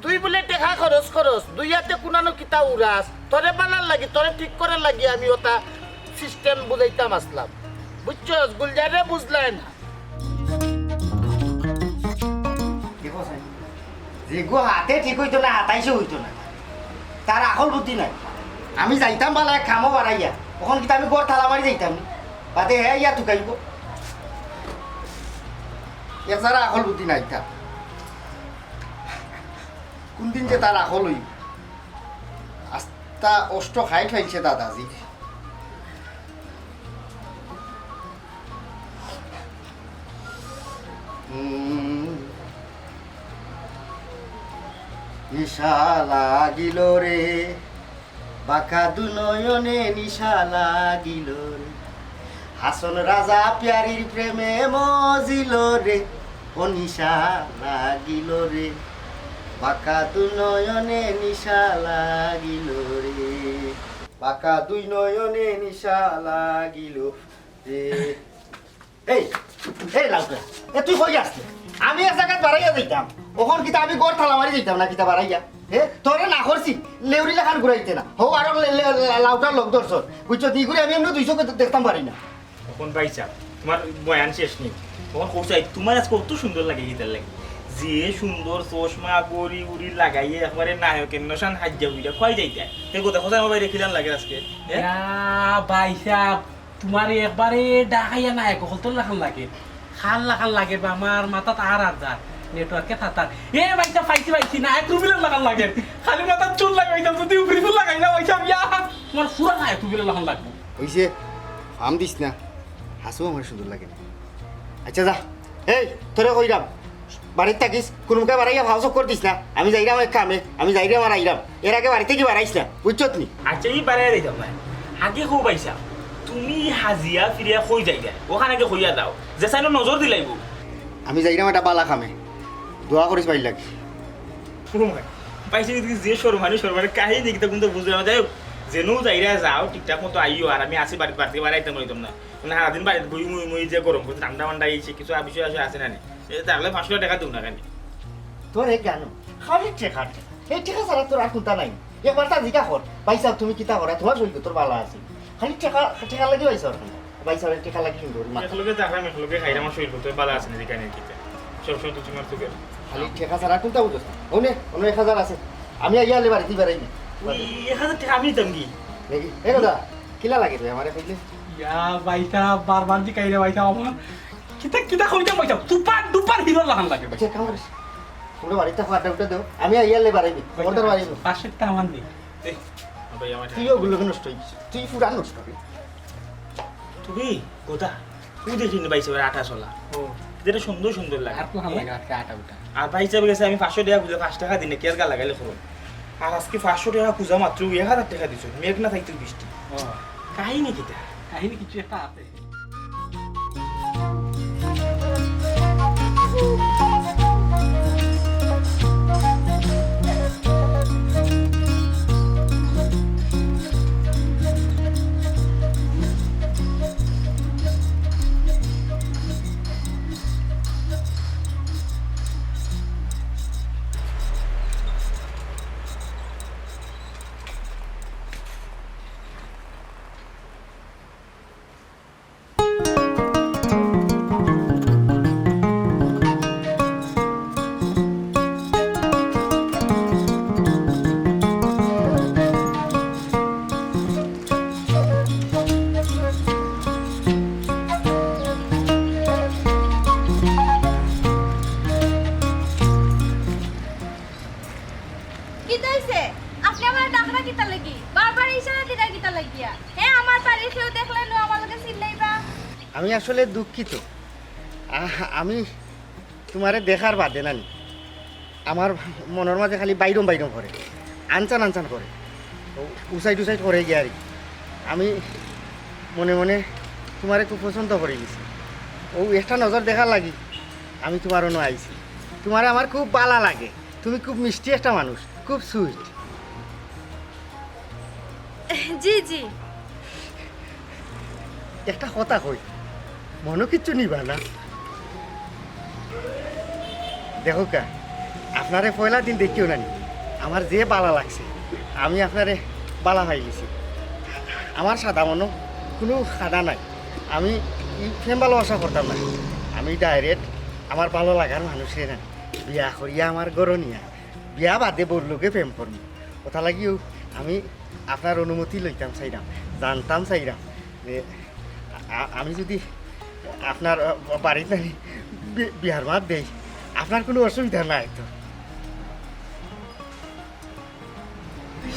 "তুই বুলে টেকা খরচ করস, দুই আতে কুনানো কিতা উড়াস, তোরে বালার লাগি, তোরে ঠিক করার লাগি আমি ওটা সিস্টেম বুঝাইতাম আসলাম।" বুঝছস? গুলজাররে বুঝলায় না। দেখো সাইন, যেগু হাতে ঠিক অইতো না, হাতাইশে অইতো না। তার আকল বুদ্ধি নাই। আমি যাইতাম বালা এক কামো বাড়াইয়া, অখন কিতা আমি ঘর তালা মারি যাইতাম নি? বাদে হে ইয়া তুকাইব। এক যারা আকল বুদ্ধি নাই তার। কুনদিন যে তার আকল অইব। আস্তা অষ্ট খাই খাইছে দাদাজি। হুম। নিশা লাগিল রে, বাঁকা দু নয়নে নিশা লাগিল রে। হাসন রাজা প্যারির প্রেমে মজিল রে, ও নিশা লাগিল রে। বাঁকা দু নয়নে নিশা লাগিল রে, বাঁকা দুই নয়নে নিশা লাগিল রে। এই, এই লাউটা, এ তুই কই আসলে? আমি এক জাগাত বাড়াইয়া যাইতাম, অখন কিতা আমি ঘর তালা মারি যাইতাম না কিতা বাড়াইয়া? হে, তোরে না করছি, লেউরি লাখান ঘুরাইতে না। হো, আরো লে-, লে-, লে-, লাউটার লগ ধরছস, বুঝছো? দি করে আমি এমনি দুই চোখে দে-, দেখতাম পারি না। অখন ভাইসাব, তুমার বয়ান শেষ নি। অখন কও চাই, তুমার আজকে অত সুন্দর লাগে, কিতার লাগি? যে সুন্দর চশমা, ঘড়ি, উড়ি লাগাইয়া একবারে নায়কের নশান হাজিয়া উড়িয়া কই যাইতা? তে গো দেখো চাই আমার বাইরে কিলান লাগে আজকে, হে? ইয়া, ভাইসাব, তুমারে একবারে ডাকাইয়া নায়ক অকলতর লাখান লাগে। কার লাখান লাগে বা আমার মাথাত আর আর যার। নেটওয়ার্কে থাতার। এ ভাইসাব, পাইছি, পাইছি, নায়ক রুবেলর লাখান লাগে। খালি মাথাত চুল লাগাইতাম, যদি উপরে চুল লাগাই না, ভাইসাব, ইয়া, তুমার পুরা নায়ক রুবেলর লাখান লাগবো। অইছে, ফাম দিস না। হাসু আমার সুন্দর লাগে না। আচ্ছা, যা। এই, তোরে কইরাম, বাড়িত থাকিস, কুনুমুখে বাড়াইয়া ভাও চক্কর দিস না। আমি যাইরাম এক কামে, আমি যাইরাম আর আইরাম। এর আগে বাড়ি থাকি বাড়াইস না, বুঝছত নি? আচ্ছা, ই বাড়াইয়া দিতাম না। আগে কও ভাইসাব, তুমি হাজিয়া ফিরিয়া কই যাইরায়? অখান আগে কইয়া দাও, যে চাইনো নজর দিলাইবো। আমি যাইরাম একটা বালা কামে, দোয়া করিস বাইর লাগি। ও মাই, ভাইসাব, যে শরমানি, শরমানি কাহিনী কিতা কুন্তা বুঝলাম না। যাই হোক, যেনু যাইরায় যাও, ঠিকঠাক মতো আইও, আর আমি আছি বাড়িত, বাড়িত বাড়াইতাম না। মানে, সারাদিন বাড়িত বই মুই মুই যে গরম করছে, ঠান্ডা ঠান্ডা এই সে কিছু আ-, বিষয় আসে, আসে না নি? এ, তাহলে পাঁচশো টেকা দেও না কেন? তোর এক গানো, খালি টেকা, টেকা। এই টেকা ছাড়া তোর আর কুন্তা নাই। একবার তা জিকা কর, "ভাইসাব, তুমি কিতা করা? তুমার শরীর তোর বালা আছে।" খালি টেকা, টেকা লাগি ভাইসাব আর কুন্তা। ভাইসাব, টেকা লাগি সুন্দর মাথা। একলগে থাকলাম, একলগে খাইলাম, আমার শরীর তো বালা আছে না, জিকা নেই কিতা। সবসময় তো তুমার চোখে। খালি টেকা ছাড়া কুন্তা বুঝছ না? অনে, অনে এক হাজার আছে। আমি আইয়া আলে বাড়িত বাড়াইবি। ওই এক হাজার টেকা আমি দিতাম কি? নাকি? এ কথা, কিলা লাগে রে আমারে কইলে? ইয়া, ভাইসাব, বারবার জিকাইরে ভাইসাব আমার। কিতা, কিতা কইতাম ভাইসাব? তুপার, তুপার হিরোর লাখান লাগে ভাই। আচ্ছা, কাম করিস। তুমরা বাড়িত থাকো, আড্ডা উড্ডা দেও। আমি আইয়া আলে বাড়াইবি। খবরদার বাড়াইবি। পাঁচশো টেকা আমার নেই। এই, ভাই, আমার তুইও গুলো নষ্ট অইগেছিস। তুই পুরা নষ্ট রে। তুমি কথা, তুই দেখি না ভাইসাব আটা চলা। ও। যেটা সুন্দর সুন্দর লাগে। আর তো ভালা লাগে আজকে আটা উটা। আর ভাইসাব গেছে আমি পাঁচশো টেকা খুজা, পাঁচ টেকা দিনে কি আর গালাগালি করো? আর আজকে পাঁচশো টেকা খুজা মাত্র এক হাজার টেকা দিছো, মেঘ না থাকতে বৃষ্টি। ও। কাহিনী কিতা? কাহিনী কিছু একটা আছে। কিতা অইছে? তে আমার ডাকরা কিতা লাগি? বারবার ইশারা দিরা কিতা লাগিয়া? হে, আমার বাড়ির কেউ দেখলে নু আমার লগে চিল্লাইবা। আমি আসলে দুঃখিত। আ-, আমি তুমারে দেখার বাদে নানি, আমার মনর মাঝে খালি বাইরম বাইরম করে, আনচান আনচান করে, ও উসাইড উসাইড করে গিয়া আর কি। আমি মনে মনে তুমারে খুব পছন্দ করি গেছি। ও একটা নজর দেখার লাগি আমি তুমার অনো আইছি। তুমারে আমার খুব বালা লাগে, তুমি খুব মিষ্টি একটা মানুষ, খুব সুইট। জি, জি। একটা কথা কই, মনো কিচ্ছু নিবা না। দেখউক্কা, আপনারে পয়লা দিন দেখিও নানি, আমার যে বালা লাগছে, আমি আপনারে বালা পাইলিছি। আমার সাদা মনো কুনু কাদা নাই, আমি ই প্রেম ভালোবাসা করতাম না, আমি ডাইরেক্ট আমার ভালা লাগার মানুষরে না বিয়া করিয়া আমার ঘরো নিয়া বিয়া বাদে বউর লগে প্রেম করমু। অতার লাগিউ আমি আপনার অনুমতি লইতাম চাইরাম, জানতাম চাইরাম যে আ-, আমি যুদি আপনার, আ, বাড়িত নানি বি-, বিয়ার মাত দেই, আপনার কুনু অসুবিধা নাই তো?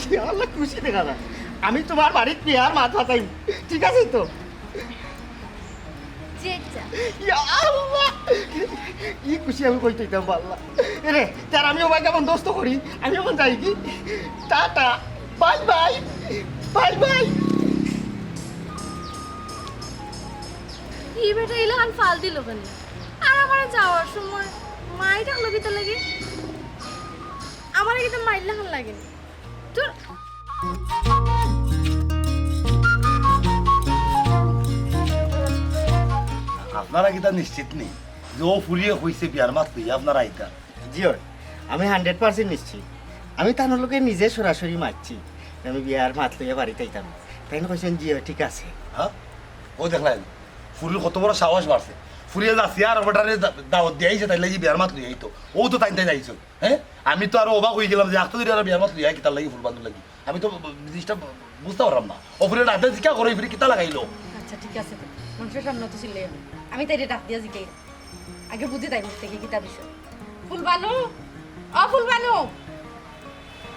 ইয়া আল্লাহ, খুশি দেখা যায়। আমি তুমার বাড়িত বিয়ার মাত মাতাইমু, ঠিক আছে তো? জি, আচ্ছা। ইয়া আল্লাহ! ই খুশি আমি কইতে দিতাম পারলাম। এরে, তার আমি ওবাই কেমন দোস্ত করি, আমি এখন যাই কি? Tata, bye bye, bye bye. ই বেটা ইলাখান ফাল দিল কেনে? আর আমার যাওয়ার সময় মাই ডাকলো কিতা লাগি? আমার কিন্তু মাইর লাখান লাগেনি। তোর আপনারা কিতা নিশ্চিত নি যে ও ফুরিয়ে কইছে বিয়ার মাত লইয়া আপনারা আইতা? জি অয়, আমি হান্ড্রেড পার্সেন্ট নিশ্চিত। আমি তান লগে নিজে সরাসরি মাতছি যে আমি বিয়ার মাত লইয়া বাড়িত আইতাম। তাইন কইছইন, "জি অয়, ঠিক আছে।" হ্যাঁ? ও দেখলায়, ফুরির কত বড় সাহস বাড়ছে। ফুরিয়ে যাচ্ছে আর ওটারে দা-, দাওয়াত দিয়া আইছে, তাইন লাগি বিয়ার মাত লইয়া আইতো। ও তো তাইন তাইন আইছইন। হ্যাঁ? আমি তো আরো অবাক অইগেলাম যে আখতো ধরে আর বিয়ার মাত লইয়া কিতার লাগি ফুলবান্ধব লাগি। আমি তো ব-, জিনিসটা ব-, বুঝতাম পারলাম না। ও ফুরিয়ে ডাকতে জিকা করে, ফুরি কিতা লাগাইলো? আচ্ছা, ঠিক আছে তো। মানষর সামনে তো চিল্লাইও না। আমি তাইরে ডাক দিয়া জিকাই। আগে বুঝি তাই মুখ থাকি কিতা বিষয়। ফুলবানু, ও ফুলবানু।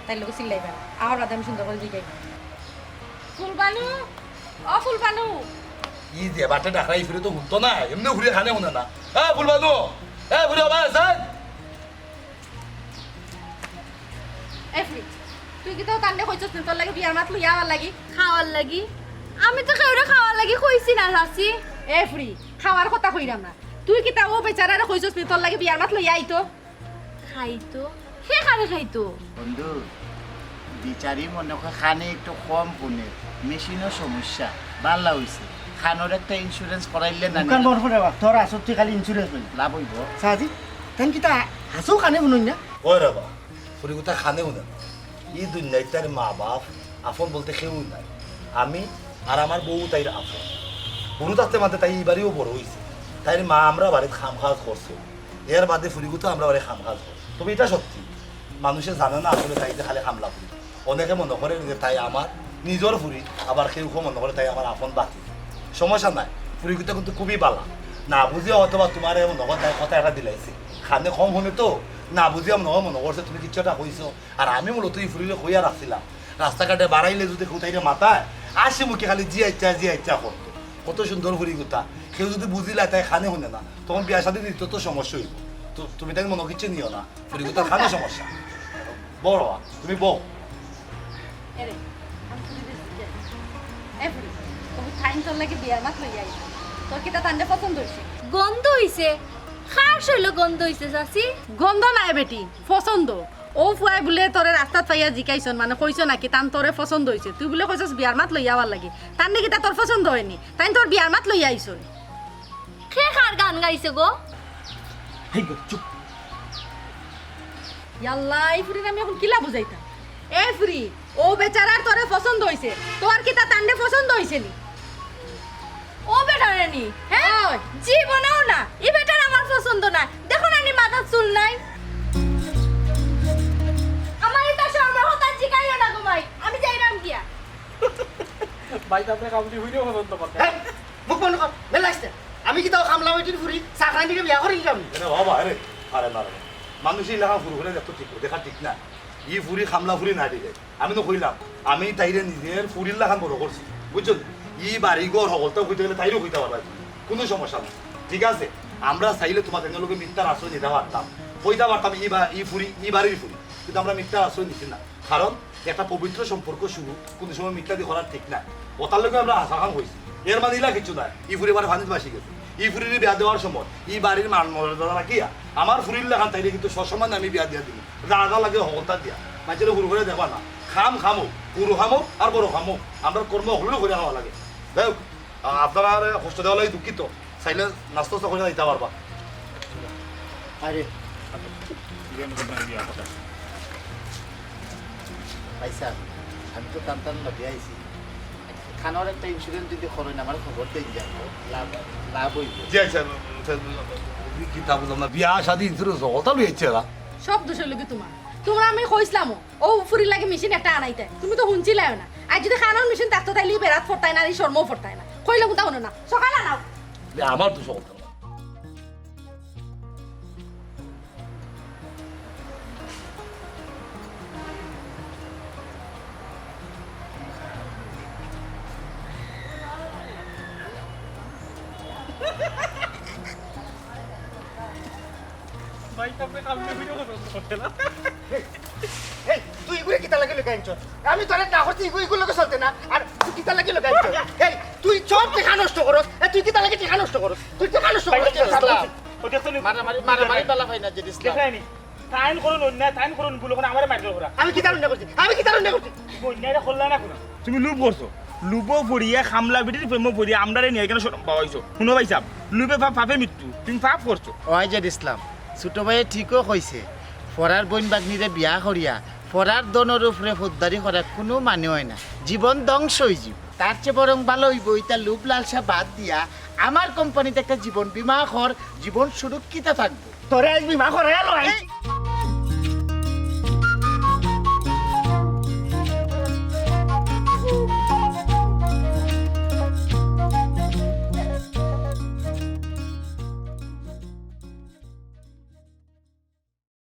তাইর লগে চিল্লাইবা না। আমার বাদে আমি সুন্দর করি জিকাই। ফুলবানু, ও ফুলবানু। ই যে বাটে ডাকরা ই ফুরি তো হুনতো না, এমনে ফুরি কানে হুনে না। এ ফুলবানু, এ ফুরি, ওবা আছইন? এ ফুরি, তুই কিতা তানরে কইছস না তোর লাগি বিয়ার মাত লইয়া আওয়ার লাগি? খাওয়ার লাগি? আমি তো কেউরে খাওয়ার লাগি কইছি না, চাচি। এ ফুরি, খাওয়ার কথা কইরাম না। তুই কিতা ও বেচারারে কইছস না তোর লাগি বিয়ার মাত লইয়া আইতো? খাইতো? হে কারে খাইতো? বন্ধু, বিচারি মনে হয় কানে একটু কম হুনে, মেশিনও সমস্যা, বালা অইছে। কানর একটা ইন্স্যুরেন্স করাইলে না দোকান নি? বন্ধ করে রাখ, তোর আসল তুই খালি ইন্স্যুরেন্স লই। লাভ অইবো? সাজি, তাইন কিতা হাছাউ কানে হুনইন না? ওই রে বা, ফুরিগুতা কানে হুনে না। ই দুনিয়াত তাইর মা বাপ, আপন বলতে কেউ নাই। আমি আর আমার বউ তাইর আপন। হুরু থাকতে মাতে তাই ই বাড়িও বড় অইছে। তাইর মা আমরা বাড়িত কাম কাজ করছে। এর বাদে ফুরিগুতা আমরা বাড়ি কাম কাজ করে। তবে ইটা সত্যি, মানুষে জানে না আসলে তাই যে খালি কামলা ফুরি। অনেকে মনে করে যে তাই আমার নিজর ফুরি, আবার কেউ কেউ মনে করে তাই আমার আপন বাতি। সমস্যা নাই, ফুরিগুতা কিন্তু খুবই বালা। না বুঝিয়া হয়তো বা তুমারে মনে করে তাই কথা একটা দিলাইছে। কানে কম হুনে তো, না বুঝিয়া মনে হয় মনে করছে তুমি কিচ্ছু একটা কইছো। আর আমি মূলত ই ফুরিরে কইয়া রাখছিলাম, রাস্তাঘাটে বাড়াইলে যদি কেউ তাইরে মাতায়, হাসি মুখে খালি জি আচ্ছা, জি আচ্ছা করতো। কত সুন্দর ফুরিগুতা। কেউ যদি বুঝিলায় তাই কানে হুনে না, তখন বিয়া শাদি দিতে তো সমস্যা অইবো। তো তুমি তাই মনো কিচ্ছু নিও না, ফুরিগুতার কানে সমস্যা। বড় হওয়া, তুমি বউ। এরে, আমি ফুরি দিছি কে? এ ফুরি, তবু তাইন তোর লাগি বিয়ার মাত লইয়া আইছে। তোর কিতা তানরে পছন্দ অইছে? গন্ধ অইছে? কার শৈল গন্ধ অইছে, চাচি? গন্ধ নায় বেটি, পছন্দ। ও ফুয়ায় বুলে তোরে রাস্তাত পাইয়া জিকাইছইন, মানে কইছইন নাকি তান তোরে পছন্দ অইছে। তুই বুলে কইছস বিয়ার মাত লইয়া আওয়ার লাগি। তানরে কিতা তোর পছন্দ অয়নি? তাইন তোর বিয়ার মাত লইয়া আইছইন। কে কার গান গাইছে গো? হেই গো, চুপ। ইয়াল্লা, ই ফুরিরে আমি এখন কিলা বুঝাইতাম? এ ফুরি, ও বেচারার তোরে পছন্দ অইছে, তোর কিতা তানরে পছন্দ অইছে নি? ও বেটারে নি, হ্যাঁ? ওই। জীবনেও না, ই বেটার আমার পছন্দ না। দেখো না নি মাথাত চুল নাই। আমার ইতা শরমর কথা জিগাইও না গো মাই, আমি যাইরাম গিয়া। ভাই, তাতে কামড়ি হইলেও পছন্দ করতে। এই, মুখ বন্ধ কর, মেলা আসতে। আমি কিতা কামলা বেটির ফুরি, চাকরানিরে বিয়া করি নিলাম নি? আরে বাবা, আরে, আরে না রে। মানুষে ইলাকা ফুরু করে দেখতো ঠিক, দেখা ঠিক না। ই ফুরি কামলা ফুরি না দিলে, আমি তো কইলাম, আমি তাইরে নিজর ফুরির লাখান বড় করছি, বুঝছো নি? ই বাড়ি ঘর হকলতা কইতে গেলে তাইরেও কইতা পারবা, কুনু সমস্যা নাই। ঠিক আছে, আমরা চাইলে তুমার লগে মিথ্যার আশ্রয় নিতা পারতাম, কইতা পারতাম ই বা-, ই ফুরি, ই বাড়ির ফুরি, কিন্তু আমরা মিথ্যার আশ্রয় নিছি না। কারণ একটা পবিত্র সম্পর্ক শুরু কুনু সময় মিথ্যা দি করার ঠিক না। অতার লগে আমরা হাছা কাম কইছি। এর মানে ইলা কিচ্ছু নায়। ই ফুরি বারে পানিত ভাসি গেছে। ই ফুরিরে বিয়া দেওয়ার সময় ই বাড়ির মান মর্যাদা রাখিয়া আমার ফুরির লাখান তাইরে কিন্তু সসম্মানে আমি বিয়া দিয়া দিমু। যা যা লাগে হকলতা দিয়া। মাইনষরে হুরু করি দেখবা না। কাম কাম অউক, হুরু কাম অউক আর বড় কাম অউক, আমরার কর্ম হকলরে করি খাওয়া লাগে। যাই হোক, আ-, আপনারারে কষ্ট দেওয়ার লাগি দুঃখিত। চাইলে নাস্তা উস্তা করি দিতা পারবা। আরে, ভাই সাহেব, আমি তো টান টান লগে আইছি। খানোর একটা ইন্স্যুরেন্স যদি করেন, আমার খবর দেন যাবো, লাভ, লাভ অইবো। জি আচ্ছা, আচ্ছা, কিতা বুঝলাম না, বিয়া শাদি ইন্স্যুরেন্স হকলতা লই আইছে এরা। সব দোষ অইলো গি তুমার। তুমারে আমি কইছলাম, অউ ফুরির লাগি মেশিন একটা আনাইতে, তুমি তো হুনছিলায় না। আর যদি খানোর মেশিন থাকতো, তাইলে ই বেড়াত পড়তায় না, আর ই শরমও পড়তায় না। কইলাম তা হুনো না, সকালে আনাও। এ, আমার দোষ হকলতা। ভাই, আপনি কালকে ভিডিও করতে পারতেন না। এই, তুই ইগুরে কিতা লাগি লগে আনছস? আমি তোরে না করছি, ইগু, ইগুর লগে চলতে না। আর তুই কিতা লাগি লগে আনছস? এই, তুই সব টেকা নষ্ট করস। এ, তুই কিতা লাগি টেকা নষ্ট করস? তুই টেকা নষ্ট করস, ভাই, জেড ইসলাম। ওই দেখছো নি? মারামারি, মারামারি বালা পাই না, জেড ইসলাম। দেখলাই নি? তাইন করইন অন্যায়, তাইন করইন ভুল, অখন আমারে মারধর করা। আমি কিতা অন্যায় করছি? আমি কিতা অন্যায় করছি? তুমি অন্যায়টা করলা না কুনু? তুমি লোভ করছো। লোভো পড়িয়া, কামলা বেটির প্রেমো পড়িয়া, আমরারে নিয়া কেনে শরম পাওয়াইছো? হুনো ভাই সাহেব, লোভে পাপ, পাপে মৃত্যু। তুমি পাপ করছো। ওই জেড ইসলাম, ছোট ভাইয়ে ঠিকও কইছে, পরার বইন ভাগ্নিরে বিয়া করিয়া পরার ধনর উপরে ফৌজদারি করা কুনু মানে অয় না, জীবন ধ্বংস অইযিবো। তার চেয়ে বরং ভালা অইবো ইতা লোভ লালসা বাদ দিয়া আমার কোম্পানিত একটা জীবন বীমা কর, জীবন সুরক্ষিত থাকবো। তোরে আইজ বীমা করাইয়া লই আইছি।